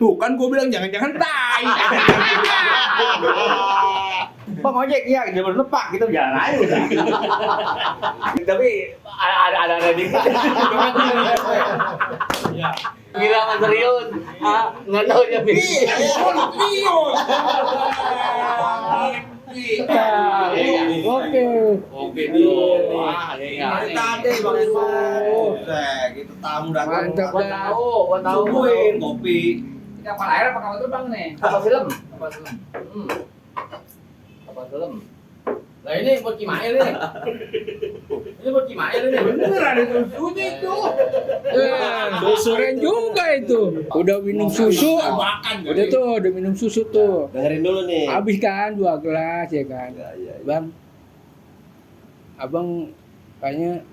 Tuh kan gue bilang jangan-jangan tai. Bang ojek ya, jangan lepak gitu jalan aja udah. Tapi ada dikit. Ya. Gila mas serius. Nggak tahu dia Serius. Oke tuh. Wah, Tadi Bang Ismail. Gitu tamu datang. Mantap dah. Gua tahu. Suguhin kopi. Ini kapal air apa kapal terbang nih? Kapal film. Kapal film. Kapal film. Lah ini buat Kimail nih. Ini buat Kimail ini. Beneran itu sudah itu. Keren juga itu. Udah minum susu. Udah tuh, udah minum susu tuh. Dengerin dulu nih. Habis kan 2 gelas ya kan. Bang. Abang kayaknya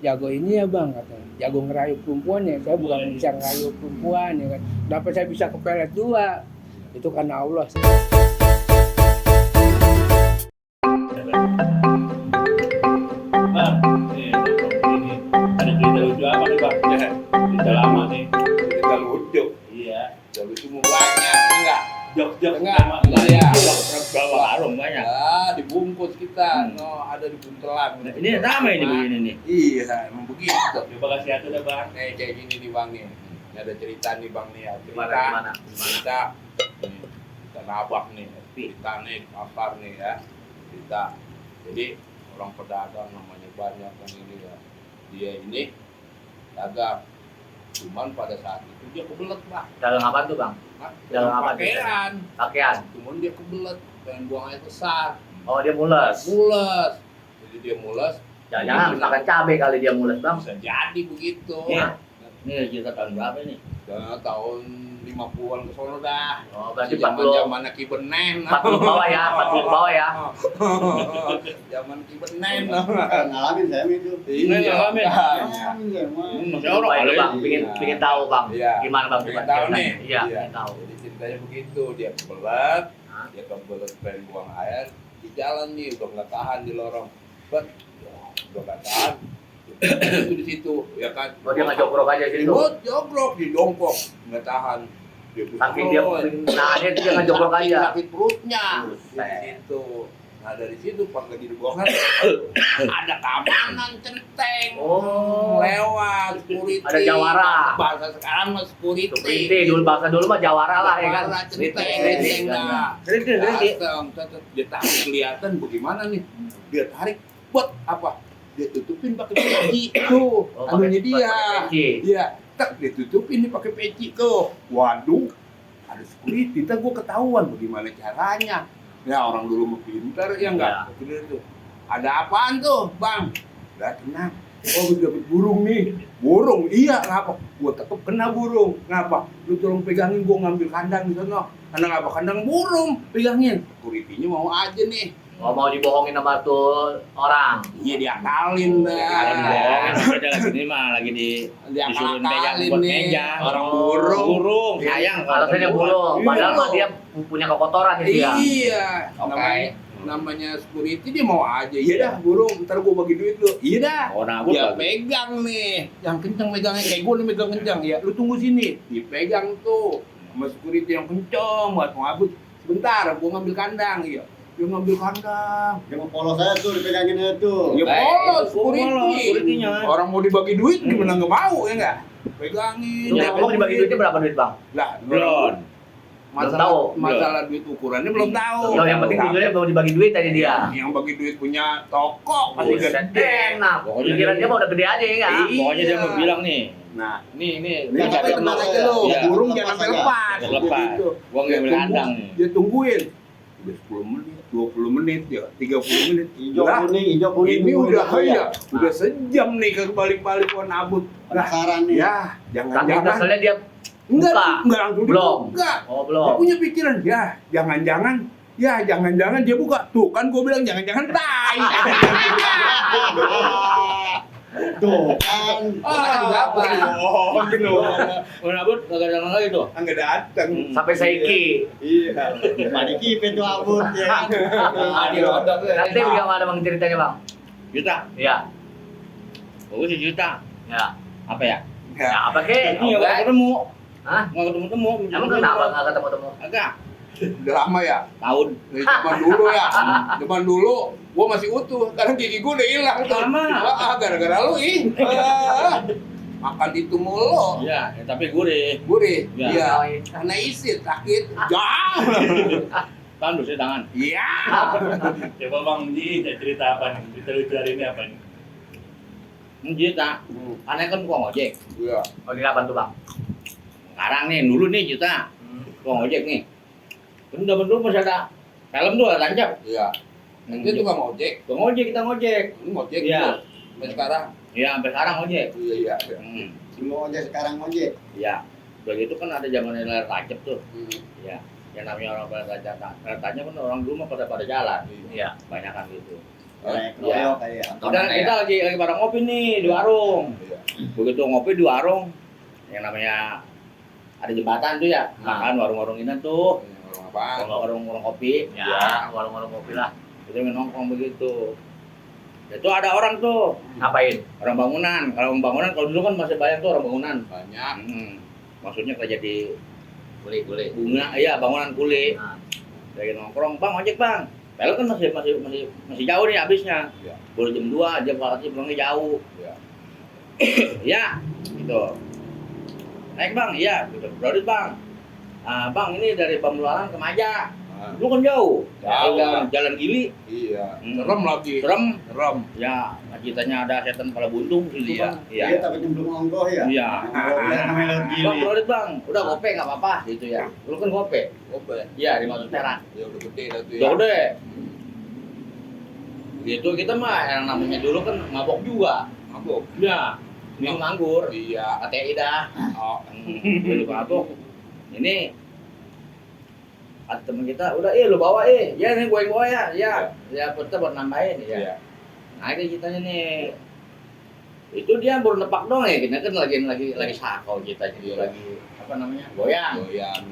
jago ini ya bang katanya. Jago ngerayu perempuan ya. Saya bukan bisa ngerayu perempuan ya kan. Kenapa saya bisa kepelet 2? Itu karena Allah. Bang, nih, ini ada cerita lucu apa nih bang? Ya, cerita lama nih. Kita lucu. Iya. Udah lucu mau banyak enggak? Jok-jok Enggak, sama enggak ya. bawa karung banyak. Ya, dibungkus kita. No, ada di buntelan. Nah, ini ramai nih begini nih. Iya, emang begitu. Coba kasih satu dah bang. Nih kayak gini nih bang nih. Ini ada cerita nih bang nih ya. Gimana? Cerita. Nih, kita nabak nih. Cerita nih, pasar nih ya. Cerita. Jadi orang pedagang namanya banyak yang ini ya. Dia ini dagang. Cuman pada saat itu dia kebelet bang. Dagang apa tuh bang? Hah? Dagang apa? Pakaian. Pakaian. Cuman dia kebelet. Pengen buang air besar. Oh dia mules. Mules. Jadi dia mules. Jangan makan cabai kali dia mules bang. Bisa jadi begitu. Iya. Ini cerita tahun berapa nih? Tahun 50-an ke sono dah. Oh berarti Zaman Ki Benen. 40 bawah ya, 40 bawah ya. Zaman Ki Benen. Ngalamin saya itu. Ini ngalamin. Masih orang Coba itu kali. bang, pingin tahu bang. Iya. Gimana bang? Pengen tahu nih. Iya, pengen tahu. Jadi ceritanya begitu, dia kebelet, Hah? dia kebelet pengen buang air di jalan nih, udah nggak tahan di lorong. Bet, udah nggak tahan. Itu di situ, ya kan? Oh dia nggak jogrok aja gitu. Jogrok, di jongkok, nggak tahan. Saking dia nahannya dia nggak jogrok aja. Sakit perutnya. Buset. Di situ. Nah dari situ pas lagi dibuang ada keamanan centeng. Oh. Lewat security. Ada jawara. Bahasa sekarang mah security. Security dulu bahasa dulu mah jawara lah ya kan. Jawara centeng. Datang, dia tarik kelihatan bagaimana nih. Dia tarik buat apa? Dia tutupin pakai peci tuh. Oh, Anunya pakai dia. peci. Iya, tak dia tutupin nih pakai peci tuh. Waduh, ada security. Ntar gua ketahuan bagaimana caranya. Ya orang dulu mau pintar ya enggak. Itu. Ada apaan tuh, Bang? Udah tenang. Oh, gue dapet burung nih. Burung? Iya, ngapa? Gua tetep kena burung. Ngapa? Lu tolong pegangin, gua ngambil kandang di sana. Kandang apa? Kandang burung. Pegangin. Security-nya mau aja nih. Oh mau dibohongin sama tuh orang. Iya diakalin dah. Kalau dibohongin beda lagi ini mah lagi disuruh pegang Diakalin buat nih. meja. Orang burung. Burung, sayang. Alasannya burung. Padahal mah dia punya kekotoran ya dia. Iya. Oke. Namanya security dia mau aja. Iya dah burung. Ntar gua bagi duit lu. Iya dah. Oh, nabut Dia lagi. pegang nih. Yang kencang megangnya kayak gua nih megang kencang ya. Lu tunggu sini. Dipegang tuh. Sama security yang kencang buat ngabut. Sebentar, gua ngambil kandang ya. Dia ngambil kandang. Dia mau polos saya tuh dipegangin itu. Ya polos security. security-nya. Orang mau dibagi duit gimana nggak mau ya nggak? Pegangin. Lu ngomong dibagi duitnya berapa duit bang? Lah, Belum. masalah tahu. masalah duit ukurannya belum tahu. Yo yang penting tujuannya mau dibagi duit tadi dia. Yang bagi duit punya toko pasti Buset, gede. enak. Pokoknya Pikiran dia- dia mah udah gede aja ya nggak? Iya. Pokoknya dia mau bilang nih. Nah, Nih. Ini tapi tapi tenang tenang aja aja. lo, Iya. burung jangan sampai Lepas lepas. Jangan lepas. Gitu. Gua ngambil Dia tunggu- kandang nih. Dia tungguin. Udah 10 menit, 20 menit ya, 30 menit. Hijau Lah, hijau kuning. ini udah ya, udah sejam nih kebalik-balik warna nabut. Lah, Penasaran nih. ya, Saking jangan-jangan keselnya dia enggak buka. langsung Belum. dibuka. Oh Dia belum. punya pikiran, jangan-jangan dia buka. Tuh kan gue bilang jangan-jangan tai. Tuh kan. Oh, gitu. Oh, nabut kagak datang lagi tuh. Enggak datang. Sampai Saiki. Iya. Mari kipe tuh abut ya. Nanti bagaimana bang ceritanya bang? Juta. Iya. Bagus sih juta. Ya. Apa ya? Ya apa kek? Ini nggak ketemu. Hah? Nggak ketemu-temu. Emang kenapa nggak ketemu-temu? Agak. Udah lama ya. Tahun. Dari zaman dulu ya. Zaman dulu gua masih utuh. Sekarang gigi gua udah hilang. Lama. Gara-gara lu makan itu mulu. Iya, ya, tapi gurih. Gurih. Ya. Iya. Karena isi sakit. Jangan. Kan bersih tangan. Iya. Coba Bang Ji, cerita apa nih? Cerita lucu hari ini apa nih? Juta. Aneh kan gua ngojek. Iya. Oh, di kapan tuh, Bang? Sekarang nih, dulu nih Juta. Gua ngojek nih. Kan udah dulu masih ada film tuh, ada tancap. Iya. Itu juga mau ojek. Gua ngojek, kita ngojek. Lu mau ojek Iya. dulu. Sampai sekarang. Iya, sampai sekarang ngojek. Iya, iya. Dulu ojek sekarang ojek. Iya. Udah gitu kan ada zaman layar tancap tuh. Hmm. Iya. Yang namanya orang pada tancap kan orang dulu mah pada jalan. Iya. Banyak kan gitu. Kayak Iya. keroyok kayak. Udah kita lagi pada ngopi nih di warung. Iya. Begitu ngopi di warung, yang namanya ada jembatan tuh ya, makan warung-warung ini tuh, Orang apa? warung-warung kopi, Ya, warung-warung kopi lah. itu nongkrong begitu. Itu ada orang tuh, Ngapain? orang bangunan. Kalau bangunan, kalau dulu kan masih banyak tuh orang bangunan. Banyak. Maksudnya kerja di Boleh. bunga, iya bangunan kulit. Nah, Lagi nongkrong, bang ojek bang. Kalau kan masih jauh nih habisnya. Iya. Baru jam 2, jam 4 pulangnya jauh. Iya. Ya, gitu. Naik bang, iya, gitu. Brodit bang. Bang ini dari Pamularan ke Maja. Ah, Lu kan jauh. Jauh, Jalan Gili. Iya. Hmm. Serem lagi. Serem. Serem. Ya, ceritanya ada setan kepala buntung gitu Iya. kan. Iya, Iya. tapi belum ongkoh ya. Iya. Namanya lewat Bang, gili. Brodit bang, udah gope nggak apa-apa gitu ya. Lu kan gope. Oke. Iya, di Masuk Perak. Ya udah gede dah tuh ya. Ya udah. Gitu kita mah yang namanya dulu kan mabok juga. Mabuk. Ya, minum anggur. Iya. ATI dah. Oh. Dulu mabok. Ini ada temen kita, udah lu bawa ya nih gue bawa ya kita buat nambahin ya. Iya. Nah ini ceritanya nih, itu dia baru nepak dong ya, kita kan lagi sakau kita jadi Iya. lagi apa namanya goyang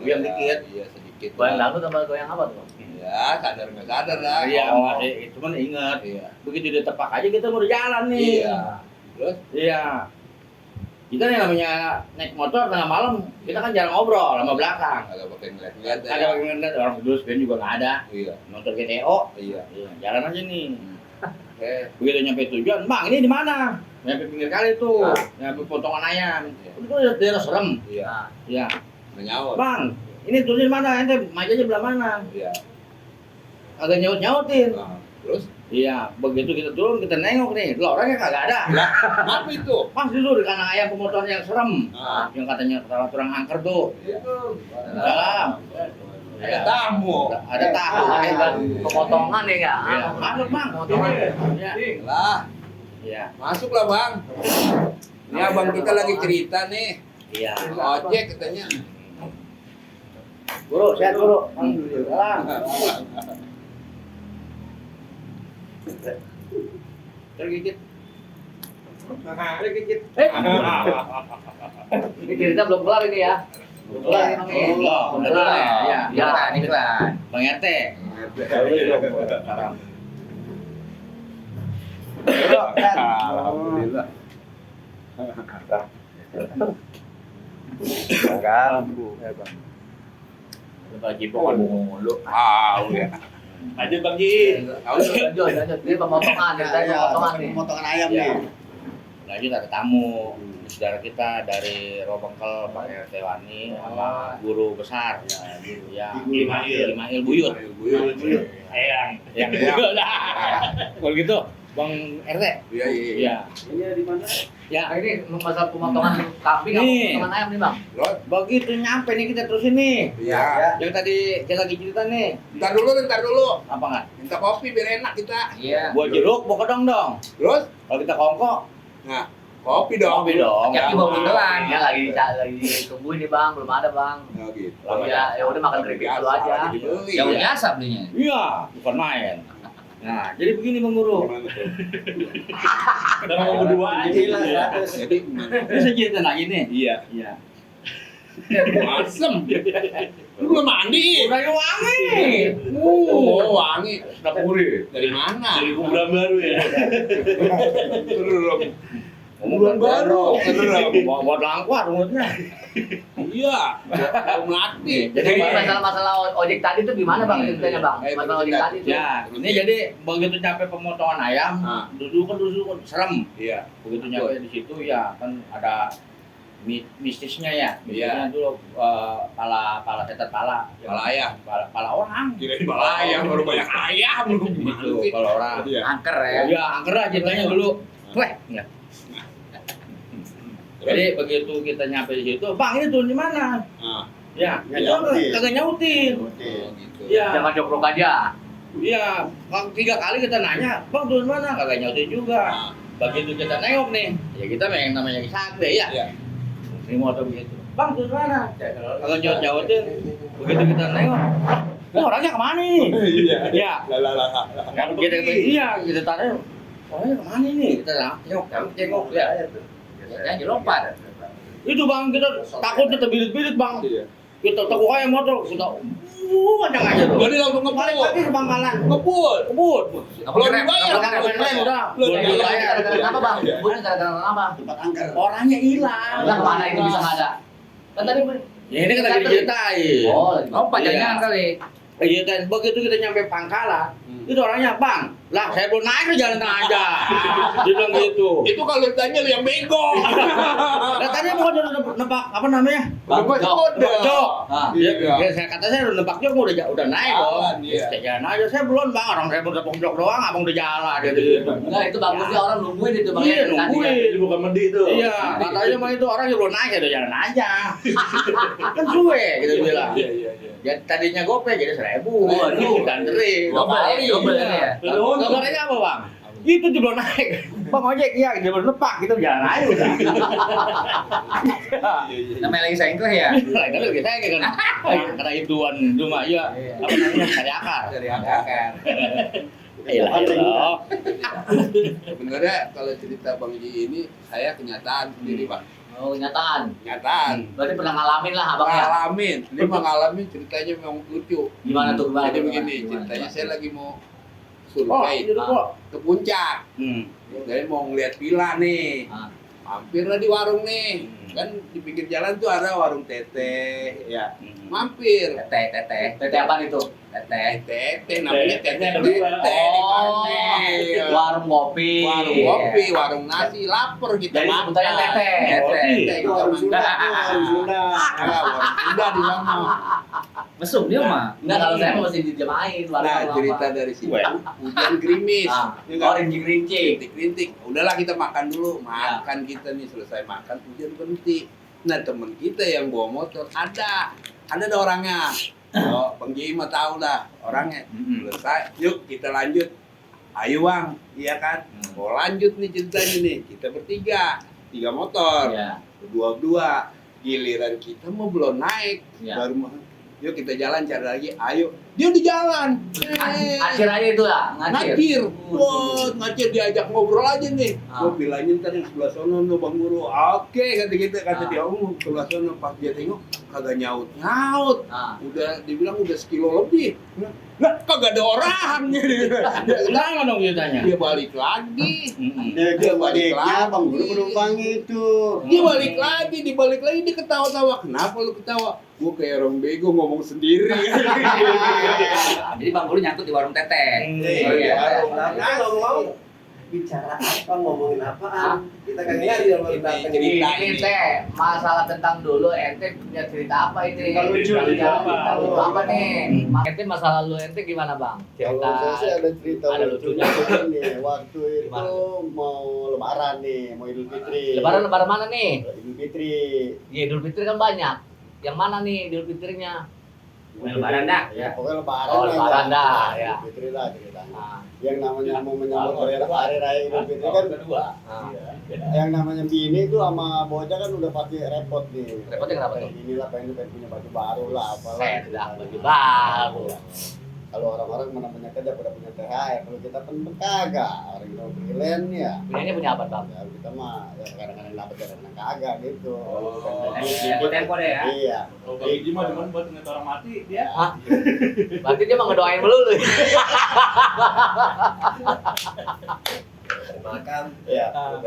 Goyang dikit. Iya, sedikit. goyang dangdut sama goyang apa tuh? Ya, sadar nggak sadar lah. Iya, Oh. masih cuman ingat Iya. begitu dia tepak aja kita baru jalan nih. Iya. Terus? Iya. Kita nih namanya naik motor tengah malam, kita kan jarang ngobrol sama belakang. Agak pakai ngeliat-ngeliat ya. Ada yang ngeliat orang dulu sebenarnya juga nggak ada. Iya. Nonton GTO, Iya. iya, jalan aja nih. Oke. Begitu nyampe tujuan, bang ini di mana? Nyampe pinggir kali tuh, nyampe potongan ayam. Itu kan daerah serem. Iya. Ya, Menyawat. bang, ini turun di mana? Ente majanya belah mana? Iya. Agak nyaut-nyautin. Nah, terus? Iya, begitu kita turun, kita nengok nih, lah orangnya kagak ada. Apa itu? Pas dulu di kandang ayam pemotongan yang serem, Ah. yang katanya orang angker tuh. Iya. Dalam. Ada tamu. Ada tahu. Kan pemotongan ya enggak? Iya, masuk bang. Pemotongan. Iya. Lah, Iya. masuklah bang. Ini abang kita lagi cerita nih. Iya. Ojek katanya. Guru, sehat guru. Alhamdulillah. Tergigit. Tergigit. Ini cerita belum kelar ini ya. Belum kelar ini Bang. Belum. Belum kelar ya. Iya. Iklan, iklan. Bang RT. Alhamdulillah. Bagi pohon mulu. Ya. Lanjut Bang Ji. Lanjut. Ini pemotongan, ceritanya pemotongan nih. Pemotongan ayam Ya. nih. Lanjut ada tamu. Saudara kita dari Robengkel, Pak RT Wani sama guru besar. Ya, Imail Buyut. Eyang. Yang kalau gitu, Bang RT. Iya, iya. Iya. Ini di mana? Ya, Nah, ini masalah pemotongan kambing atau Nih. pemotongan ayam nih Bang? Loh, begitu nyampe nih kita terusin nih. iya. Yang tadi kita lagi cerita nih. Ntar dulu. Apa nggak? Minta kopi biar enak kita. Iya. Buat jeruk, buat kedong dong. Terus? Kalau kita kongko, Nah, kopi dong. kopi dong. Ya, Ya, bawa Bang. beneran. Ya lagi ditungguin nih Bang, belum ada Bang. Ya gitu. Lama Ya udah makan keripik dulu Biasa, aja. lagi dibeli. Jauh Iya. biasa belinya. Iya, bukan main. Nah, jadi begini Bang Guru. Gimana tuh? Kita mau berdua aja. Gila, ya. 100. Jadi gimana? Ini saya cerita lagi nih. Iya. Iya. Asem. Lu belum mandi. Udah wangi. Wangi. Sedap gurih. Dari mana? Dari kuburan baru ya. Belum. Bulan baru. Buat langkuar umurnya. Iya. Belum mati. Jadi Jadi masalah ojek tadi itu gimana bang ceritanya bang? Masalah ojek tadi itu. ya, ini jadi begitu nyampe pemotongan ayam, Ah. duduk serem. Iya. Begitu nyampe di situ ya kan ada mistisnya ya. Iya. Mistisnya dulu pala setan pala. Pala ayam. Pala orang. Kirain ayam baru banyak ayam lu. Gitu kalau orang. Iya. Angker ya. Ya, angker aja ceritanya dulu. Weh, enggak. Jadi begitu kita nyampe di situ, "Bang, ini turun di mana?" Ah. Ya, Nggak itu nyautin. kagak nyautin. Oh, gitu. Iya. Jangan jokrok aja. Iya, 3 kali kita nanya, "Bang, turun mana?" Kagak nyautin juga. Ah. Begitu kita nengok nih, ya kita yang namanya sakti ya. Iya. Ini motor begitu. "Bang, turun mana?" Kagak nyautin. Begitu kita nengok, "Oh, orangnya kemana nih?" Iya. Iya. Lah. Kan kita tanya, "Orangnya kemana nih?" Kita tengok ya. Yang dilompat. Itu bang, kita takutnya terbirit-birit bang. Iya. Kita takut kayak motor, kita kencang aja tuh. Jadi langsung Balik ngebut. lagi ke pangkalan. Ngebut. Kebut. Belum dibayar. Udah. Belum Belum dibayar. dibayar. Gara-gara apa bang? Bukan gara-gara apa? Tempat angker. Orangnya hilang. Lah kemana itu bisa nggak ada? Kan tadi Ya ini kan lagi diceritain. oh pajaknya Iya. kali. Ceritain begitu kita nyampe pangkalan, itu orangnya bang, lah saya belum naik ke jalan tengah aja. Dia bilang gitu. Itu kalau ditanya lu yang bego. Nah tadi mau nebak apa namanya? Nebak jok. Jok. Ah. Ya, saya kata saya udah nebak jok, udah naik dong. Jalan, iya. Ya, jalan aja, saya belum bang, orang saya baru nebak jok doang, abang udah jalan gitu. Enggak itu bagusnya orang nungguin itu bang. Iya, ya, tadi ya. nungguin. Ini bukan medi itu. Iya, katanya mah itu orang yang belum naik, ya udah jalan aja. Kan suwe, gitu bilang. Iya. Ya tadinya gope jadi 1.000. Waduh. Dan teri. Double ya. Kabarnya apa bang? Itu dia belum naik. Bang ojek, iya dia belum nepak, kita jalan aja udah. Namanya lagi sengkleh ya. Lain kali kita kan kata ituan cuma ya apa namanya cari akar. Dari akar. Iyalah. Sebenarnya kalau cerita Bang Ji ini saya kenyataan sendiri Bang. Oh kenyataan. Kenyataan. Berarti pernah ngalamin lah abang ya. Ngalamin. Ini mah ngalamin ceritanya memang lucu. Gimana tuh? Gimana? Jadi tuh, begini, Gimana? ceritanya saya lagi mau Oh, survei itu kok. ke puncak. Hmm. Saya mau ngeliat villa nih. Ah. Mampir lah di warung nih. Kan di pinggir jalan tuh ada warung teteh, ya. Mampir. Tete apa itu? Tete. Teteh namanya teteh. Teteh. Oh, Iya. warung kopi. Warung kopi, warung nasi, lapar kita Jadi makan. sebutannya teteh. Teteh, Itu kita harus makan. Sunda, harus Sunda. Ya, warung Sunda di sana. Mesum dia mah. Enggak kalau saya mau mesti dijemahin Nah, cerita dari situ, hujan gerimis. Ya nggak? Oh, rintik-rintik. Rintik-rintik. Udahlah kita makan dulu. Makan kita nih, selesai makan hujan berhenti. Nah, temen kita yang bawa motor ada orangnya. Oh, Bang Ji mah tahu lah orangnya. Selesai, yuk kita lanjut. Ayo Bang, iya kan? Mau lanjut nih ceritanya nih. Kita bertiga, 3 motor, Iya. berdua. Giliran kita mau belum naik, Iya. baru mau. Yuk kita jalan cari lagi. Ayo, dia di jalan. Ngacir aja itu lah, Ngacir. Wah, ngacir diajak ngobrol aja nih. Ah. Gua bilangin tadi sebelah sono no Bang Guru. Oke, kata kita, kata dia, sebelah sono. Pas dia tengok kagak nyaut. Ah. Udah dibilang udah sekilo lebih. Lah, kagak ada orang. Kenapa dong ceritanya? Dia balik lagi. Dia balik baliknya lagi. Bang Guru penumpang itu. Dia balik lagi, dibalik lagi dia ketawa-tawa. Kenapa lu ketawa? Gua kayak orang bego ngomong sendiri. Jadi Bang Guru nyangkut di warung teteh. Oh iya. Warung apa ngomong bicara apa ngomongin apaan kita kan nyari yang baru datang Ini teh masalah tentang dulu ente punya cerita apa ini? Cerita lucu, Cerita apa? lucu apa nih? Ente masalah lu ente gimana bang? Kalau saya sih ada cerita ada lucunya nih. Waktu itu Gimana? mau Lebaran nih, mau Idul Fitri. Lebaran mana nih? Idul Fitri. Ya Idul Fitri kan banyak. Yang mana nih Idul Fitrinya? Lebaran dah Ya, pokoknya Lebaran. Oh, lah, Lebaran ya. dah, ya. Idul Fitri lah ceritanya. Nah, Yang namanya mau menyambut hari raya Idul Fitri kan kedua. nah. yang namanya bini itu sama bocah kan udah pakai repot nih. Repotnya kenapa tuh? Kayak gini lah, pengen punya baju baru lah, apalah. Set lah, baju baru. Kalau orang-orang mana punya kerja pada punya THR, kalau kita kan kagak. Orang kita mau freelance ya. Punyanya punya apa bang? Ya kita mah ya kadang-kadang dapat kadang-kadang kagak gitu. tempo deh ya Iya. Kalau Bang Iji mah demen buat ngeliat orang mati dia. Berarti dia mau ngedoain melulu. Makan. Ya.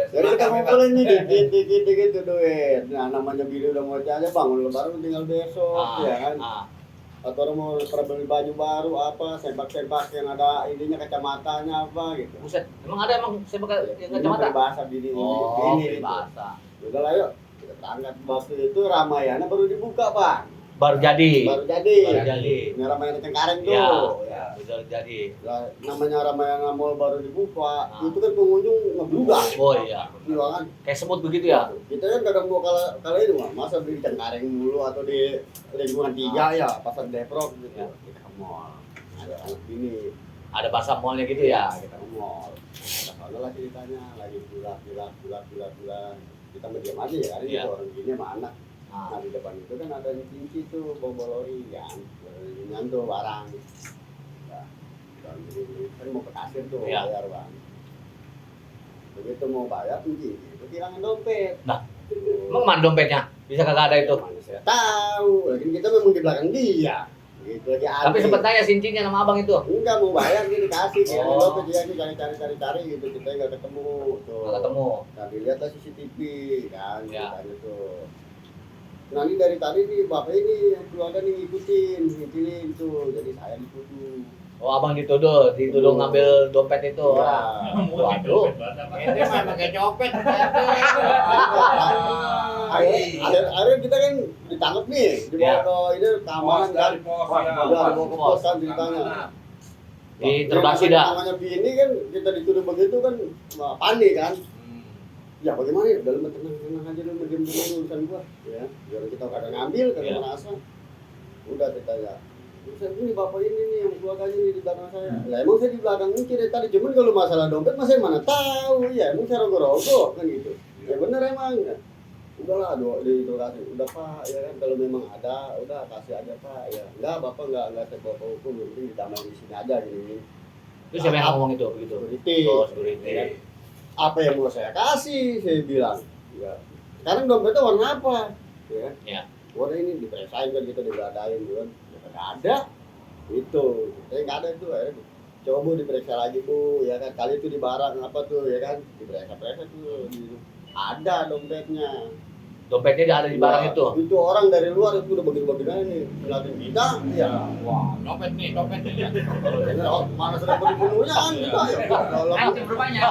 Jadi kita ngumpulin nih dikit gitu duit. Nah namanya bini udah mau aja bang, lebaran tinggal besok, ya kan. Atau orang mau pernah beli baju baru apa, sempak-sempak yang ada ininya kacamatanya apa gitu. Buset, emang sempak yang Ini kacamata? berbahasa bini Oh, ini. bahasa. Udah lah yuk, kita berangkat. Waktu itu Ramayana baru dibuka bang. Baru jadi. Baru jadi. Baru jadi. Ini Ramayana Cengkareng tuh. Ya, Ya. baru jadi. Lah, namanya Ramayana Mall baru dibuka, itu kan pengunjung ngebludak. Oh iya. Iya kan? Kayak semut begitu ya? Kita kan kadang mau kalah itu mah, masa beli di Cengkareng dulu atau di lingkungan 3 ya, pasar Depok gitu. Ya. Kita ke mall. Ada anak ini, Ada pasar mallnya gitu ya? kita ke mall. Kita lah ceritanya, lagi bulan. Kita mendiam aja ya, hari Iya. itu orang gini sama anak. Nah, Nah di depan itu kan ada yang cinci tuh, bolori kan, nyantu barang. Nah, dan ini kan mau ke kasir tuh, Iya. bayar bang. Begitu mau bayar, cinci itu kehilangan dompet. Nah, emang mana dompetnya? Bisa kagak ada itu? Mana saya tahu, lagi kita memang di belakang dia. Gitu lagi Tapi aneh. sempet tanya sincinya sama abang itu? Enggak mau bayar dia dikasih, kehilangan Oh. dompet dia ini cari gitu, kita nggak ketemu tuh. Nggak ketemu. Nah dilihatlah CCTV kan, Ya. ceritanya tuh. Nah ini dari tadi nih bapak ini yang keluarga nih ngikutin tuh, jadi saya dituduh. Oh, abang dituduh ngambil dompet itu orang. Ya. Waduh. Ini mah pakai copet. Akhirnya kita kan ditangkap nih, dibawa Ya. ke ini keamanan kan, udah dibawa ke pos kan ceritanya. Diinterogasi dah. Namanya bini kan kita dituduh begitu kan panik kan. Ya bagaimana ya, dalam tenang aja dulu, diam dulu urusan gua, ya. Biar kita kadang ngambil, kadang Ya. merasa. Udah kita ya. Saya ini bapak ini nih yang keluarganya nih di belakang saya. Lah emang saya di belakang ini dari tadi, cuman kalau masalah dompet mas saya mana tahu, ya emang saya rogo-rogo kan gitu. Ya bener emang. Ya. Udahlah diinterogasi, udah pak ya kan kalau memang ada, udah kasih aja pak ya. Enggak bapak enggak saya bawa hukum, yang penting ditambahin di sini aja gini. Itu siapa yang ngomong itu begitu? Security. Oh, security. Ya kan? Apa yang mau saya kasih saya bilang ya sekarang dompetnya warna apa ya, Ya. warna ini diperesain kan kita diberadain kan ya nggak ada itu saya nggak ada itu akhirnya coba bu diperiksa lagi bu ya kan kali itu di barang apa tuh ya kan diperiksa tuh ada dompetnya. Dompetnya ada di barang itu. Itu orang dari luar itu udah begitu-begitu aja nih ngeliatin kita ya Wah, dompet nih. oh, mana sudah penuhnya kan kita ya kalau Anjing rupanya.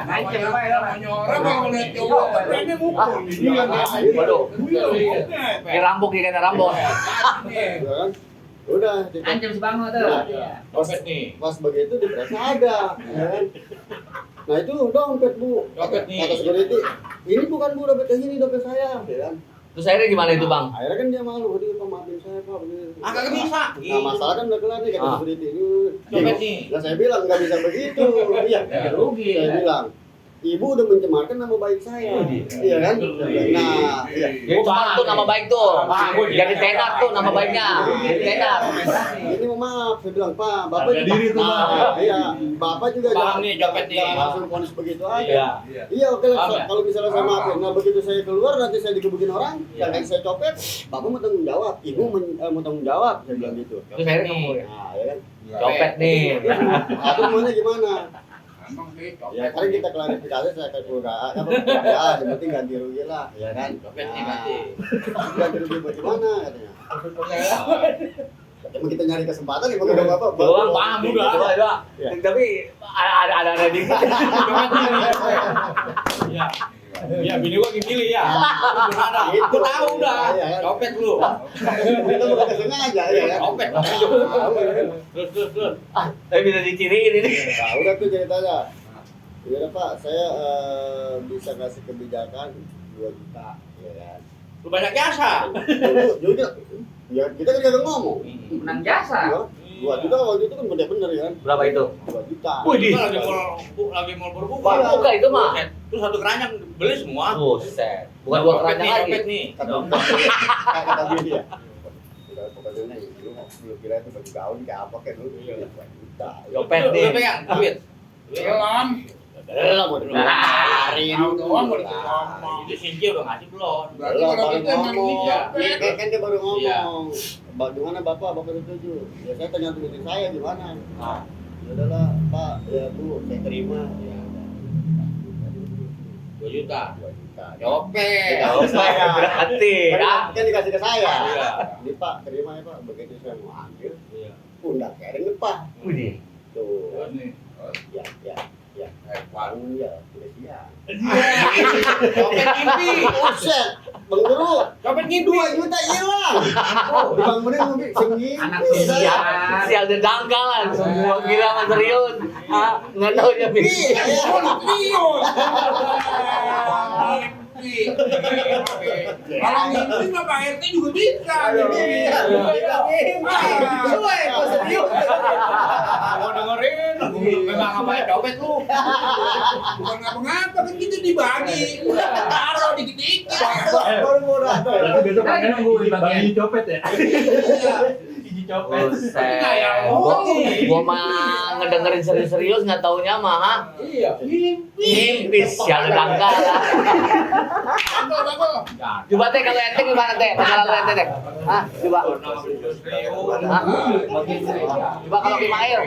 Anjing rupanya. Namanya orang kalau lihat cowok ini mukul nih. Iya, Waduh. Iya. Kayak rambut nih kayaknya rambut. ya kan udah kita Anjing si Bango tuh. Dompet nih. pas begitu diperiksa ada ya kan nah itu dompet bu Dompet nih. kata security ini bukan bu dompet ini dompet saya ya kan Terus akhirnya gimana itu, Bang? akhirnya kan dia malu waduh pak maafin saya pak begini Kagak bisa. nah masalah kan udah kelar nih kata Ah. security ini Dompet nih. nah saya bilang nggak bisa begitu iya Rugi. saya bilang ibu udah mencemarkan nama baik saya iya kan nah iya Jadi cuma tuh nama baik tuh. Jadi tenar tuh nama baiknya. Jadi tenar. ini mau maaf saya bilang pak bapak Harga diri tuh, Pak. iya bapak juga Paham nih, dompet nih. jangan langsung ponis begitu aja Iya. iya oke lah Paham ya? kalau misalnya saya maafin nah begitu saya keluar nanti saya dikebukin orang yang saya copet bapak mau tanggung jawab ibu mau tanggung jawab saya bilang gitu Terus akhirnya ngomong, nah ya kan copet nih. aku maunya gimana Emang sih ya karena kita klarifikasi saya ke keluarga apa ya yang penting ganti rugi lah ya kan Dompet nih Nah, berarti. ganti rugi bagaimana katanya Emang kita nyari kesempatan ya pakai apa Doang, paham udah. Udah. Iya. Tapi ada dikit. Iya. Iya, bini gua gini ya. Benar. Itu. Gua tahu udah. Iya, kan? Copet lu. kita bukan sengaja ya kan Copet. Tahu, ya kan? Terus. Tapi bisa diciriin ini. Nah, udah tuh ceritanya. Ya udah Pak, saya bisa kasih kebijakan 2 juta, ya kan. Lu banyak jasa. Juga, ya kita kan kagak ngomong. Menang jasa. 2 juta waktu itu kan gede bener ya kan. Berapa itu? 2 juta. Wih, di. Kita lagi mau berbuka. Buka itu mah. Terus satu keranjang beli semua. Buset. Bukan dua Dompet keranjang nih, lagi. dompet nih. Kata bini ya. Udah pokoknya nih, lu kira itu baju gaun kayak apa kayak dulu. 2 juta. Dompet Lu nih. pegang duit. Belum. Belum mau dikeluarin. Tahu doang baru ngomong. Itu Sinci udah ngasih belum. Berarti Belum, kalau baru kita emang ngomong. iya. Kan dia baru Iya. ngomong. Bagaimana Bapak setuju? Ya saya tanya istri saya gimana. Ah. Ya udahlah Pak, ya Bu, saya terima. Ya. 2 juta. 2 juta. Copet. Saya. Berarti. Kan dikasih ke saya. Iya. Ini Pak, terima ya Pak. Begitu saya mau ambil, Iya. udah kering Pak. Widih. Tuh. Ini. Ya. Ya, sudah siap. Copet ngimpi. Buset, Bang Guru. Copet ngimpi. 2 juta hilang. Dibangunin ngombe sengit. Anak sosial. Sial dan dangkalan semua kira nggak serius. Ah, nggak tahu dia Iya, Kalau ngimpi mah Pak RT juga bisa. Mau dengerin? Memang apa ya copet lu? Bukan ngapa-ngapa kan kita dibagi. Taruh dikit-dikit. baru mau datang. Berarti besok panggilnya gue bagi copet ya. Gigi copet. Gua mah ngedengerin serius-serius nggak taunya mah. Iya. Mimpi sial dan dangkalan. Coba teh kalau ente gimana teh? Masalah lu ente teh. Hah? Coba. Hah? Coba kalau Kimail.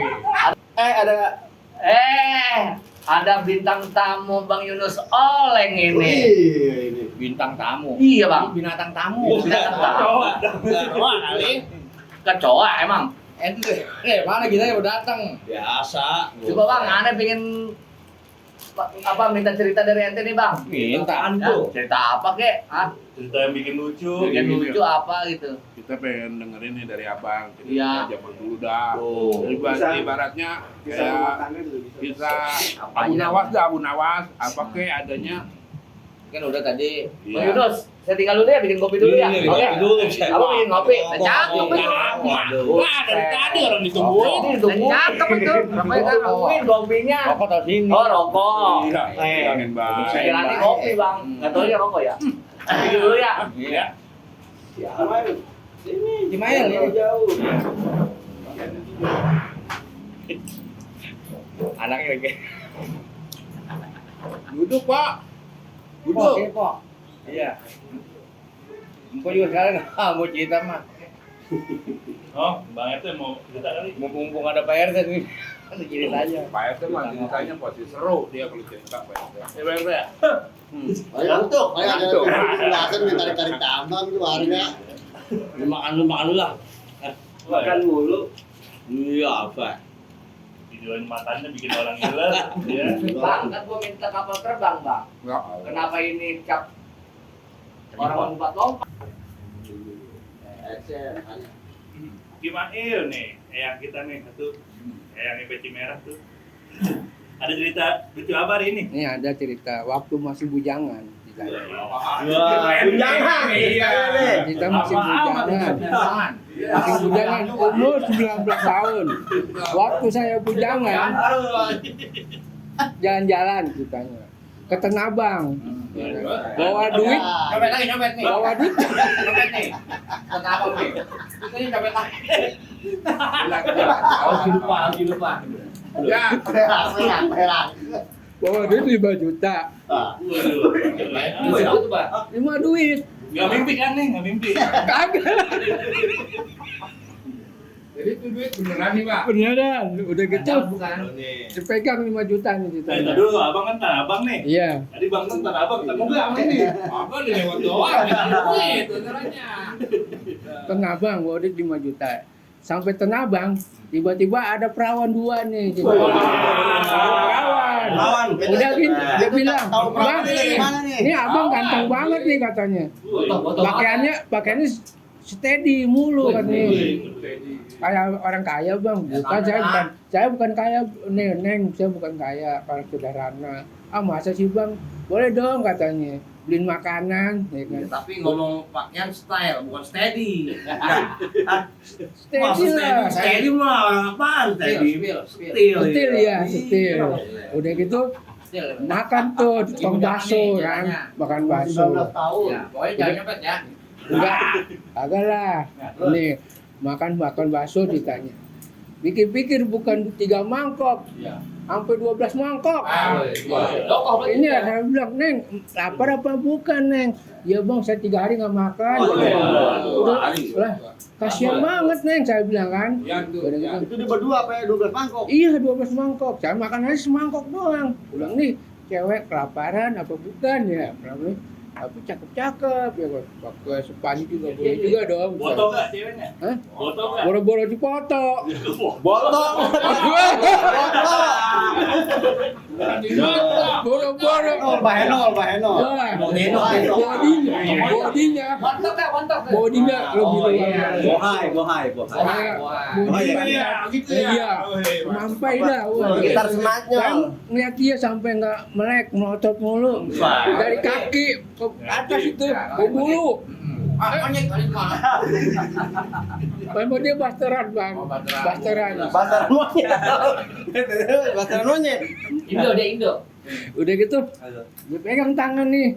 Ada bintang tamu Bang Yunus Oleng ini. Ini. Bintang tamu. Iya, Bang. Binatang tamu. Binatang tamu. Kecoa kali. Kecoa emang. Ente mana kita yang udah datang? Biasa. Coba Bang, aneh pengen minta cerita dari ente nih Bang. Minta. Ya, cerita apa kek? Hah? Cerita yang bikin lucu. Bikin lucu apa gitu? Kita pengen dengerin nih dari abang. Iya. Zaman dulu dah. Oh. Ibaratnya kayak kita Abu Nawas, apa kayak adanya. Kan udah tadi. Bang Yunus, saya tinggal dulu ya, bikin kopi dulu ya. Oke. Abang bikin kopi. Cakep itu. Wah, dari tadi orang ditungguin. Cakep itu. Sampai kan ngomongin kopinya. Rokok tahu sini. Oh, rokok. Iya, jangan bang. Saya nanti kopi Bang. Nggak tahu ya rokok ya. Bikin dulu ya. Iya. Kimail ya. Jauh. Anaknya lagi. Duduk Pak. Oke, Duduk. Pak. Iya. Empok juga sekarang mau cerita mah. Oh, Bang RT mau cerita kali. Mumpung ada Pak RT nih. Kan cerita aja. Pak RT mah ceritanya pasti seru dia kalau cerita Pak RT. Ya Pak RT. Ayo ngantuk. Ayo ada belasan minta tarik tambang tuh warga. Makan lu lah. Makan mulu. Iya apa? Videoin matanya bikin orang gila. Ya. Bang, kan gua minta kapal terbang, Bang. Enggak. Kenapa ini cap orang lompat-lompat? Kimail nih, eyang kita nih satu. Eyang peci merah tuh. Ada cerita lucu apa hari ini? Ini ada cerita waktu masih bujangan. Jangan. Kita masih bujangan. Masih bujangan umur 19 tahun. Waktu saya bujangan, jalan-jalan kitanya ke Tenabang. Bawa duit, Copet lagi, copet nih. bawa duit. Copet nih. Kenapa nih? Itu ini copet lagi. Harus lupa. Ya, Perak. Bawa duit 5 juta. Itu tuh, Pak. 5 duit. Gak mimpi kan nih, gak mimpi. Kagak. jadi itu duit beneran nih Pak. Beneran, udah gitu. Bukan. Dipegang 5 juta nih Nah, ceritanya. dulu abang kan tanah abang nih. Iya. Tadi bang kan tanah abang, ketemu gak sama ini? Abang udah lewat doang. Duit benerannya. Tenabang bawa duit 5 juta. Sampai Tenabang, tiba-tiba ada perawan 2 nih. Perawan. Udah gitu, dia bilang, "Bang, ini abang ganteng banget nih," katanya. Pakaiannya steady mulu katanya. Kayak orang kaya bang, bukan saya bukan kaya, neng, saya bukan kaya, orang sederhana. Ah masa sih bang, boleh dong katanya, beliin makanan, ya kan? Tapi ngomong pakaian style, bukan steady. Steady lah, Steady mah orang apaan tadi? setil ya, setil. Udah gitu makan tuh, tukang bakso kan, makan bakso. 19 tahun. Ya, pokoknya jangan nyopet ya. Enggak, agak lah. Nih, makan bakso ditanya. Pikir-pikir bukan 3 mangkok, Iya. sampai 12 mangkok. Lokok Ini lah saya bilang, Neng, lapar apa bukan, Neng? Ya bang, saya 3 hari nggak makan. Udah, lah, kasihan banget, Neng, saya bilang kan. Ya tuh. Udah Ya. gitu, Itu di berdua apa ya 12 mangkok? iya 12 mangkok, saya makan aja semangkok doang. Bilang nih, cewek kelaparan apa bukan ya? Tapi cakep-cakep ya kok. Pakai sepatu juga boleh juga dong. Foto nggak ceweknya? Hah? Foto nggak? Boro-boro dipoto. Botong. Boro-boro. Bahenol. Wah, bodinya lebih luar. Bohai. Bodinya gitu iya, mampai dah. Wah. Gitar sematnya. Kan ngeliat dia sampai nggak melek, melotot mulu dari kaki ke atas itu ke bulu. Monyet mah. Memang dia basteran bang, basteran. Bahasa monyet. Indo. Udah gitu, dia pegang tangan nih,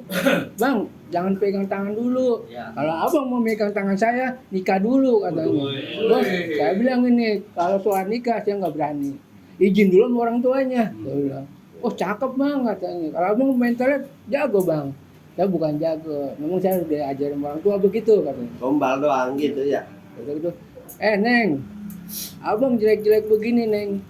bang, jangan pegang tangan dulu. Ya. Kalau abang mau megang tangan saya, nikah dulu katanya. Bos, saya bilang ini, kalau soal nikah saya nggak berani. Izin dulu sama orang tuanya. Saya bilang, oh cakep bang katanya. Kalau abang mentalnya jago bang. Saya bukan jago, memang saya udah ajarin orang tua begitu katanya. Gombal doang gitu ya. Udah gitu, Neng, abang jelek-jelek begini Neng,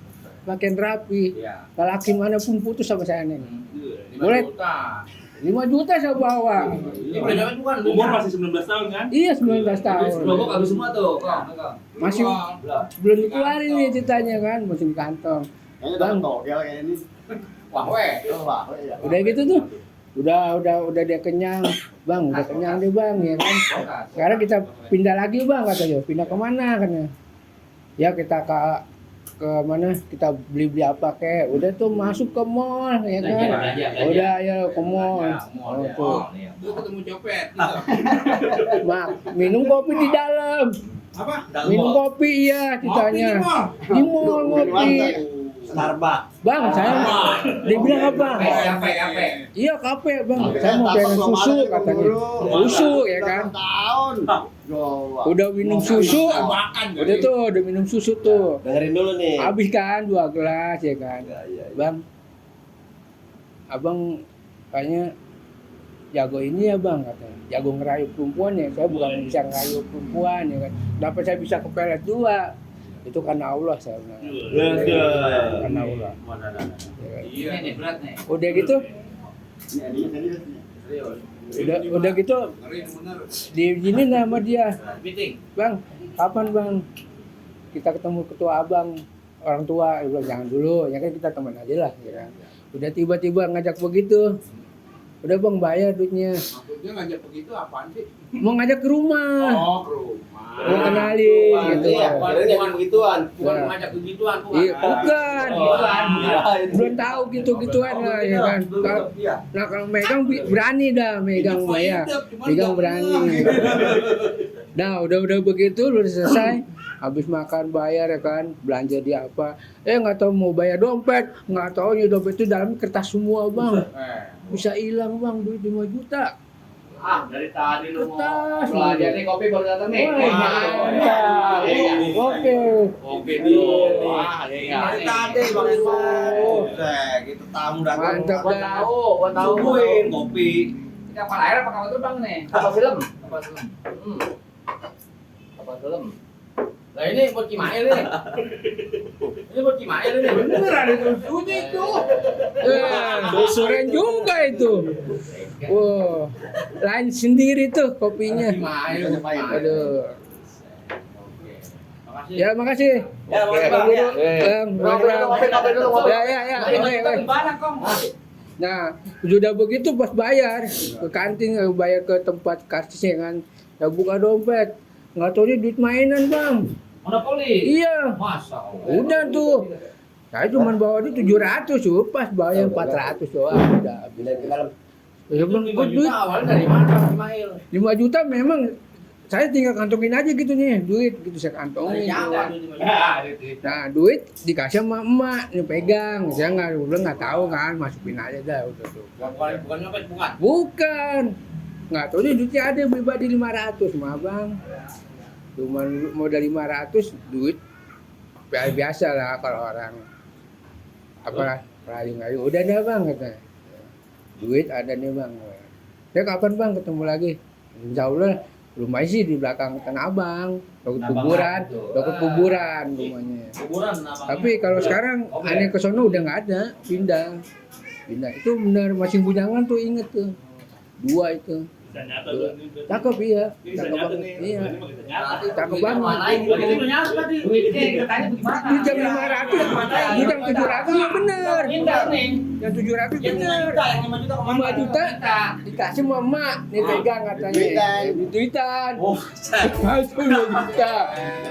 makin rapi. Iya. Laki manapun putus sama saya Neng. 5 Boleh. juta. 5 juta saya bawa. Ini boleh dapat bukan? Umur masih 19 tahun kan? Iya 19 tahun. Logok habis semua tuh, Kang. Masih belum dikeluarin nih ceritanya kan, masih di kantong. Kayaknya udah togel kayak ini. Wah, weh. Wah, ya. Udah gitu tuh. Udah dia kenyang. Bang, udah kenyang deh bang ya kan. Sekarang kita pindah lagi bang katanya. Pindah kemana katanya. Ya kita ke mana kita beli apa kek. Udah tuh masuk ke mall ya kan. Belanja. Udah ya ke mall. Oh, tuh. Itu ketemu copet. Mak, minum kopi di dalam. Apa? Minum kopi iya ceritanya. Di mall ngopi. Starbucks. Bang, saya dia bilang apa? Kafe. Iya kafe bang, saya mau pengen susu katanya. Susu ya kan. Tahun. Udah minum susu, udah tuh, udah minum susu tuh. Dengerin dulu nih. Habis kan 2 gelas ya kan. Bang, abang kayaknya jago ini ya bang katanya. Jago ngerayu perempuan ya. Saya bukan bisa ngerayu perempuan ya kan. Dapat saya bisa kepelet 2. Itu karena Allah saya bilang. Karena Allah. Iya nih berat nih. Udah gitu, udah gitu diizinin sama dia. Meeting. Bang, kapan bang kita ketemu ketua abang orang tua? Dia bilang jangan dulu, ya kan kita teman aja lah. Ya kan? Udah tiba-tiba ngajak begitu, udah bang bayar duitnya. Maksudnya ngajak begitu apaan sih? Mau ngajak ke rumah, Oh, ke rumah. mau kenalin gitu. Iya, kirain begituan. Bukan Nah. ngajak begituan, bukan. Iya, bukan. Belum tahu gitu-gituan lah ya kan. Iya. Nah kalau megang berani dah megang bayar, megang berani. Nah udah begitu udah selesai, habis makan bayar ya kan, belanja di apa? Nggak tahu mau bayar dompet, nggak tahu nih dompet itu dalamnya kertas semua bang, bisa hilang bang duit 5 juta. Dari tadi lu mau Kertas. belanja nih kopi baru datang nih. Mantap. Oke. Oke dulu. Wah, Dari tadi Bang Ismo. Gitu tamu datang. Mantap Gua dah. tahu. Tungguin kopi. Ini kapal air apa kapal terbang nih? Kapal film. Kapal film. Nah ini buat Kimail nih. Ini buat Kimail nih. Beneran itu suci itu. Keren juga itu. Wow, lain sendiri tuh kopinya. Kimail. Aduh. Makasih. Ya makasih. Ya, makasih Bang. Ya. Bang, Ngopi dulu. Ya. Oke. Gimana, Kong? Nah, sudah begitu pas bayar ke kantin, bayar ke tempat karcisnya kan, ya buka dompet, nggak tahu duit mainan bang. Monopoli. Iya, Masa. udah tuh. Saya cuma bawa duit 700, pas bayar 400 doang. Udah. Bila ke dalam. Ya bang, 5 gua duit juta awalnya dari mana, Kimail? 5 juta memang saya tinggal kantongin aja gitu nih, duit gitu saya kantongin. Dari Jawa Tuh. tuh 5 juta. Nah, duit dikasih sama emak, nih pegang. Saya nggak tahu kan, masukin aja dah udah tuh. Bukan nyopet, bukan. Bukan. Nggak tahu nih duitnya ada pribadi 500 mah bang. Cuma modal 500 duit biasa lah kalau orang apa rayu-rayu. Udah dah bang katanya. Duit ada nih bang. Ya kapan bang ketemu lagi? Insya Allah rumah sih di belakang Tanah Abang. Dekat kuburan rumahnya. Kuburan abang. Tapi kalau sekarang aneh ke sono udah nggak ada, pindah. Pindah. Itu benar masing Bujangan tuh inget tuh. 2 itu. Bisa nyata tuh. Cakep iya. Bisa Cakep nyata banget. nih. Iya. Ini mah bisa nyata. Cakep banget. Itu nyata tadi. Duitnya katanya bagaimana? Bujang 500, Bujang 700 ya bener. Pindah nih. Yang 700 Yang 5 bener. juta, yang 5 juta 5 juta dikasih sama emak, nih pegang katanya. Duitan. Duitan. Oh, Masuk 2 juta.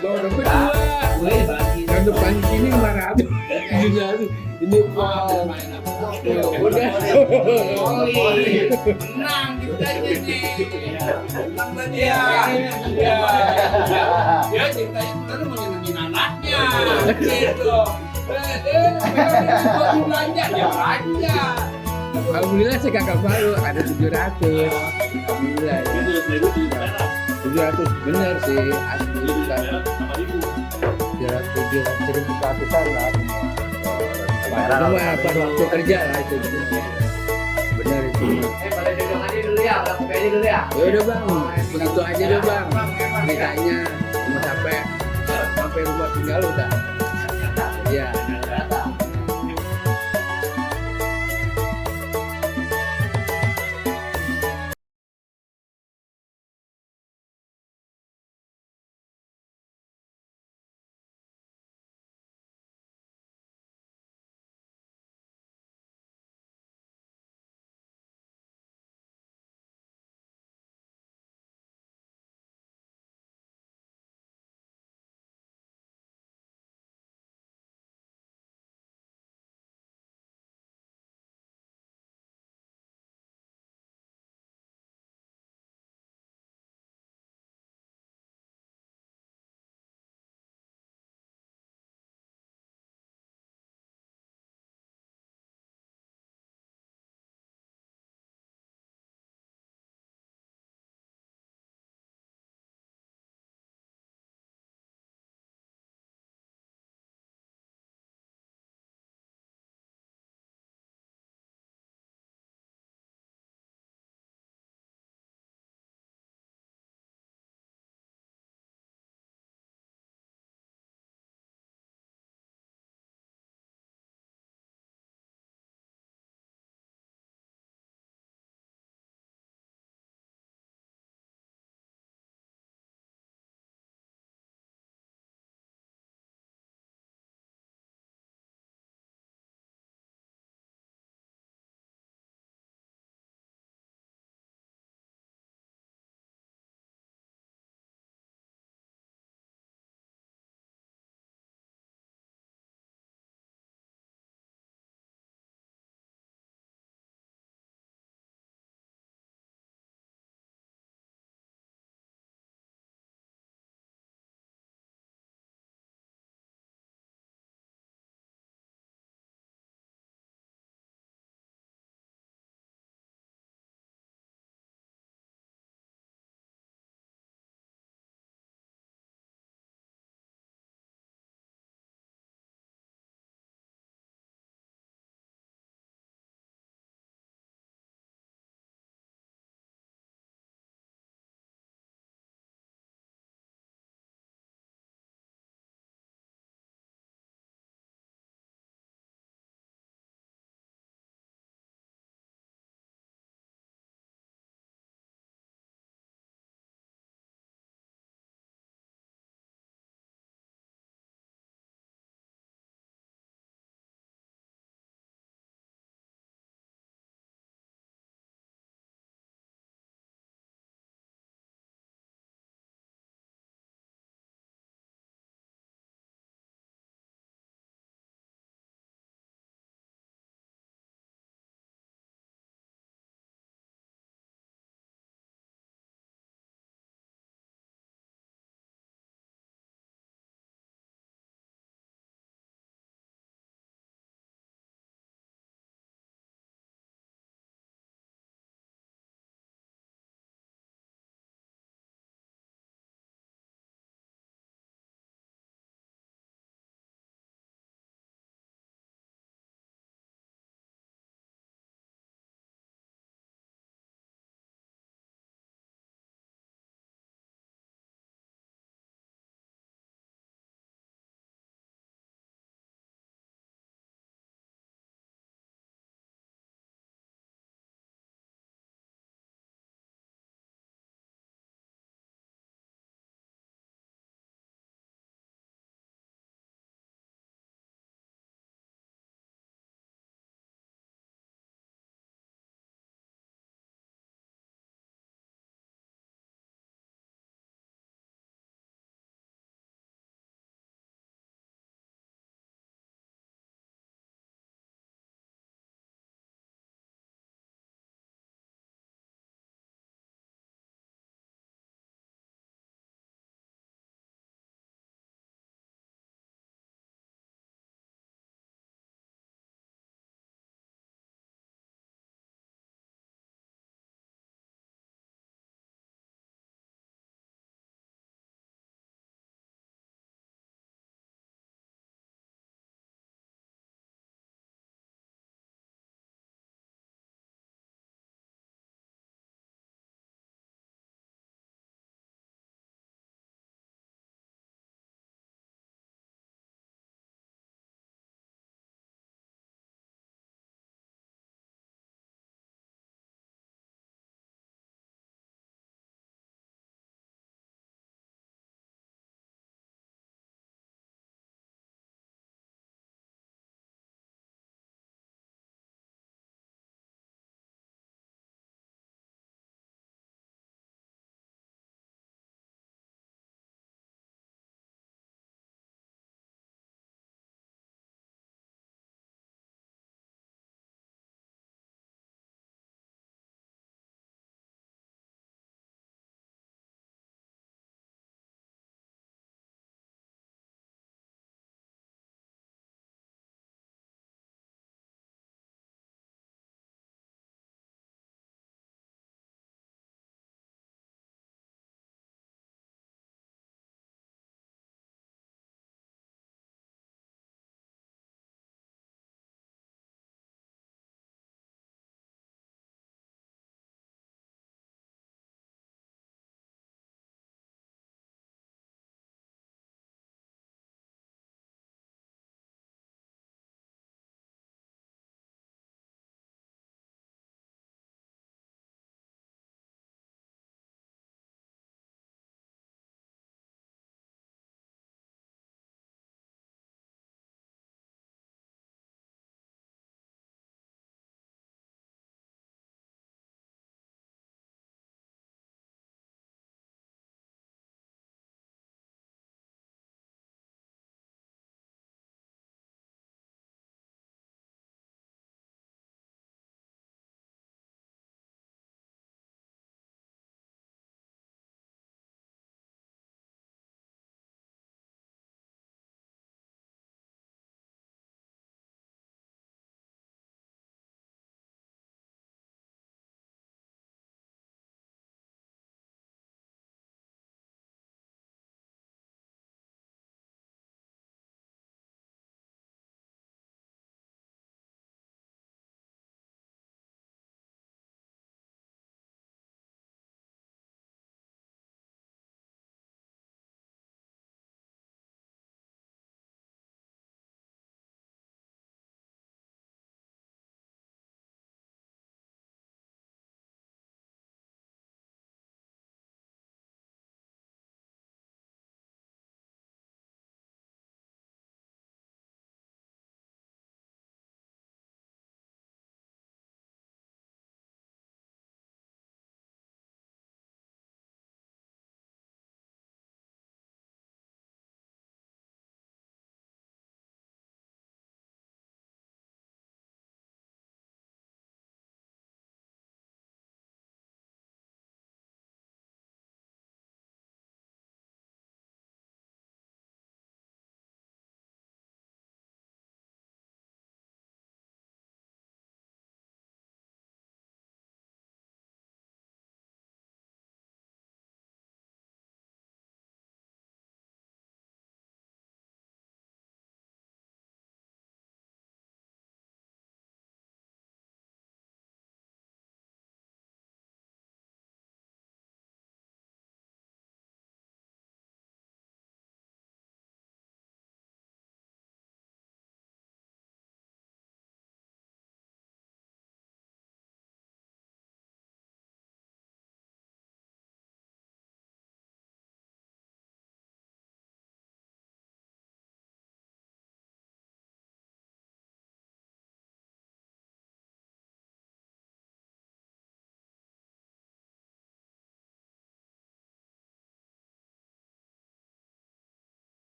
Bawa dompet 2. gue bagi. Yang depan di sini 500. 700. Ini pol. Udah. Menang kita nih. Menang tadi ya. Ya. Ya ceritanya kita tuh mau nyenengin anaknya. Gitu. Buat belanja ya belanja. Alhamdulillah sih kakak baru ada 700. Alhamdulillah ya. Itu 2.000 merah. 700 bener sih asli kan. Merah sama ribu. 700-an lah semua. Cuma pada waktu kerja lah itu. Bener itu. Pada dagang aja dulu ya, udah kopi aja dulu ya. Ya udah bang, begitu aja deh bang. Ceritanya cuma sampai rumah tinggal udah. Iya.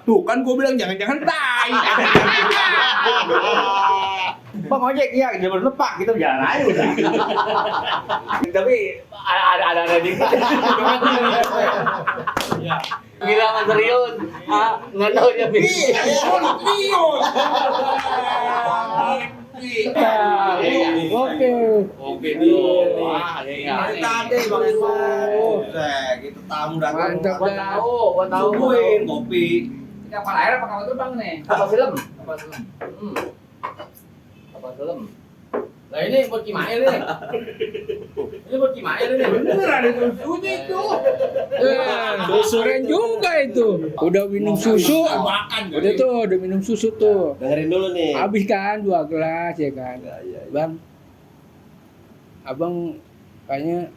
Tuh kan gue bilang jangan-jangan tai. Bang ojek ya, dia berlepak kita jalan aja udah. Tapi ada dikit. Ya. Gila Mas Riun. Enggak tahu dia Oke. Oke tuh. Wah, ya. Tadi Bang Ismail. Kita tamu datang. Mantap dah. Gua tahu. Suguhin kopi. Ini kapal air apa kapal terbang nih? Apa film? Kapal film. Kapal film. Lah ini buat Kimail nih. Ini buat Kimail nih. Beneran itu susunya itu. Keren juga itu. Udah minum susu. Makan. Udah tuh, udah minum susu tuh. Dengerin dulu nih. Habis kan 2 gelas ya kan. Bang, abang kayaknya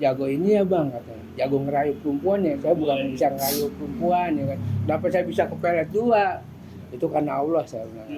jago ini ya bang katanya. Jago ngerayu perempuan ya. Saya bukan bisa ngerayu perempuan ya kan. Dapat saya bisa kepelet 2. Itu karena Allah saya bilang.